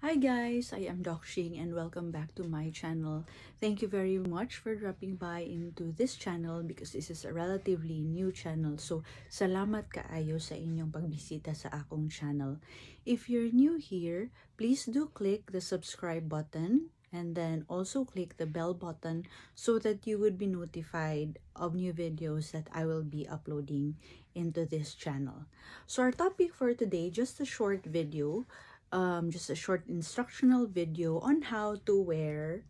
Hi guys, I am Doc Shing and welcome back to my channel. Thank you very much for dropping by into this channel because this is a relatively new channel. So, salamat kaayo sa inyong pagbisita sa akong channel. If you're new here, please do click the subscribe button and then also click the bell button so that you would be notified of new videos that I will be uploading into this channel. So our topic for today, just a short video, just a short instructional video on how to wear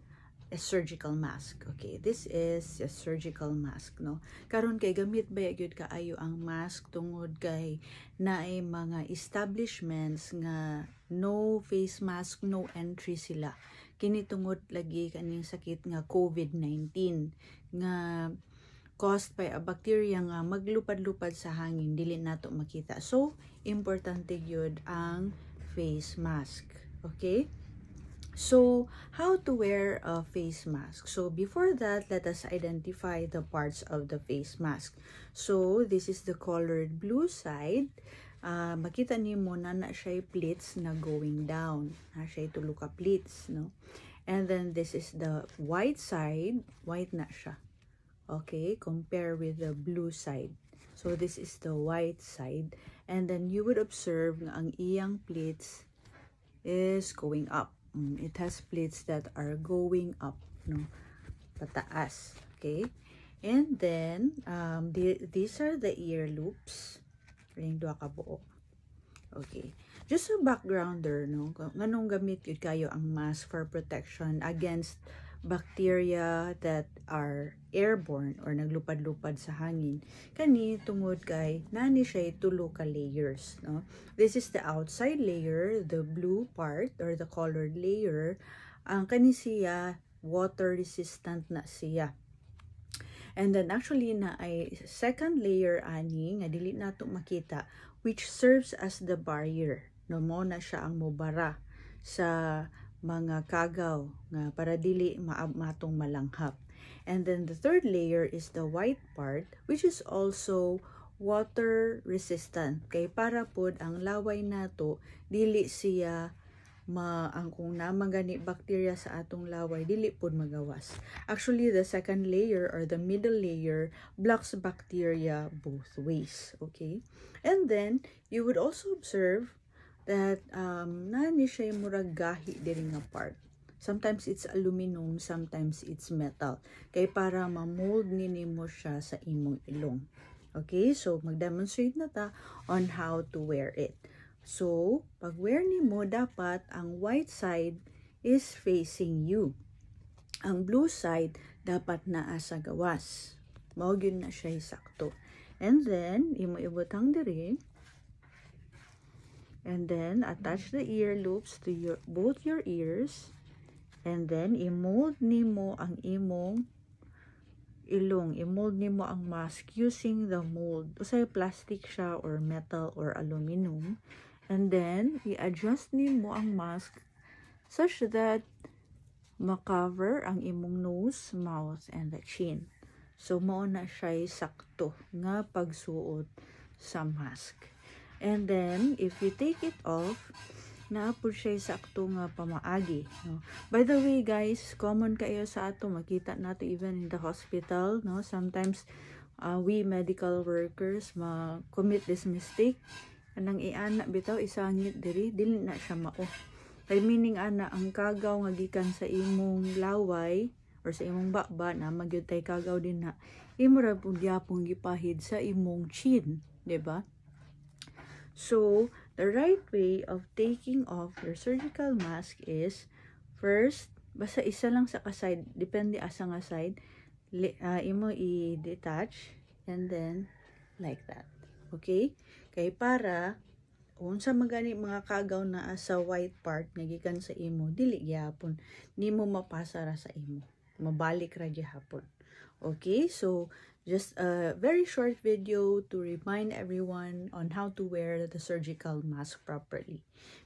a surgical mask. Okay, this is a surgical mask, no? Karon kay gamit ba gyud kaayo ang mask tungod kay naay mga establishments nga no face mask, no entry sila. Kini tungod lagi kaning sakit nga COVID-19 nga caused by a bacteria nga maglupad-lupad sa hangin, dili nato makita. So, importante gyud ang face mask. Okay? So, how to wear a face mask? So, before that, let us identify the parts of the face mask. So, this is the colored blue side. Makita nimo na na siya pleats na going down. Na siya tulo ka pleats, no? And then, this is the white side. White na siya. Okay? Compare with the blue side. So, this is the white side. And then, you would observe nga ang iyang pleats is going up. It has pleats that are going up, no? Pataas. Okay? And then, these are the ear loops. Ring duha ka buok. Okay. Just a backgrounder, no? Nganong gamit gyud kaayo ang mask for protection against bacteria that are airborne or naglupad-lupad sa hangin? Kani tungod kay naa ni siya tulo ka layers, no? This is the outside layer, the blue part or the colored layer. Ang kani siya, water resistant na siya. And then actually naay second layer ani nga dili nato makita, which serves as the barrier. No, mo na siya ang mobara sa mga kagaw nga para dili matong malanghap. And then the third layer is the white part, which is also water resistant kay para pod ang laway nato dili siya ma ang kung naa man gani bacteria sa atong laway, dili pod magawas. Actually, the second layer or the middle layer blocks bacteria both ways, okay? And then you would also observe that naa ni siya murag gahi diri nga part. Sometimes it's aluminum, sometimes it's metal. Kay para ma-mold ni nimo siya sa imong ilong. Okay, so mag-demonstrate na ta on how to wear it. So, pag wear nimo, dapat ang white side is facing you. Ang blue side dapat naa sa gawas. Mao gyud na siya sakto. And then, imo ibutang diri. And then, attach the ear loops to your both your ears. And then, i-mold nimo ang imong ilong. I-mold nimo ang mask using the mold. Usay plastic siya or metal or aluminum. And then, i-adjust nimo ang mask such that ma-cover ang imong nose, mouth, and the chin. So, mao na siya sakto nga pagsuot sa mask. And then, if you take it off, naa po siya sakto nga pamaagi, no? By the way guys, common kaayo sa ato makita nato even in the hospital, no? Sometimes we medical workers ma-commit this mistake. Anang iana bitaw, isangit diri, dili na siya mao. Kay meaning ana, ang kagaw nga gikan sa imong laway or sa imong baba na magyud tay kagaw din na imo ra pud gyapon gipahid sa imong chin, di ba? So, the right way of taking off your surgical mask is first, basta isa lang sa ka-side, depende asa nga side, imo i-detach and then like that. Okay? Kay para unsa man gani mga kagaw na sa white part nga gikan sa imo, dili gyapon nimo mapasa ra sa imo. Mabalik ra gihapon. Okay? So, just a very short video to remind everyone on how to wear the surgical mask properly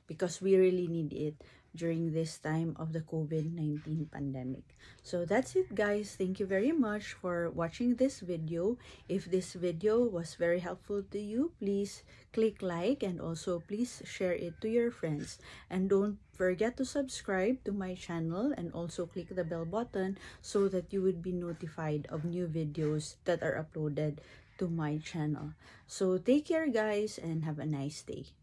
because we really need it during this pandemic. during this time of the COVID-19 pandemic. So that's it, guys. Thank you very much for watching this video. If this video was very helpful to you, please click like and also please share it to your friends. And don't forget to subscribe to my channel and also click the bell button so that you would be notified of new videos that are uploaded to my channel. So take care, guys, and have a nice day.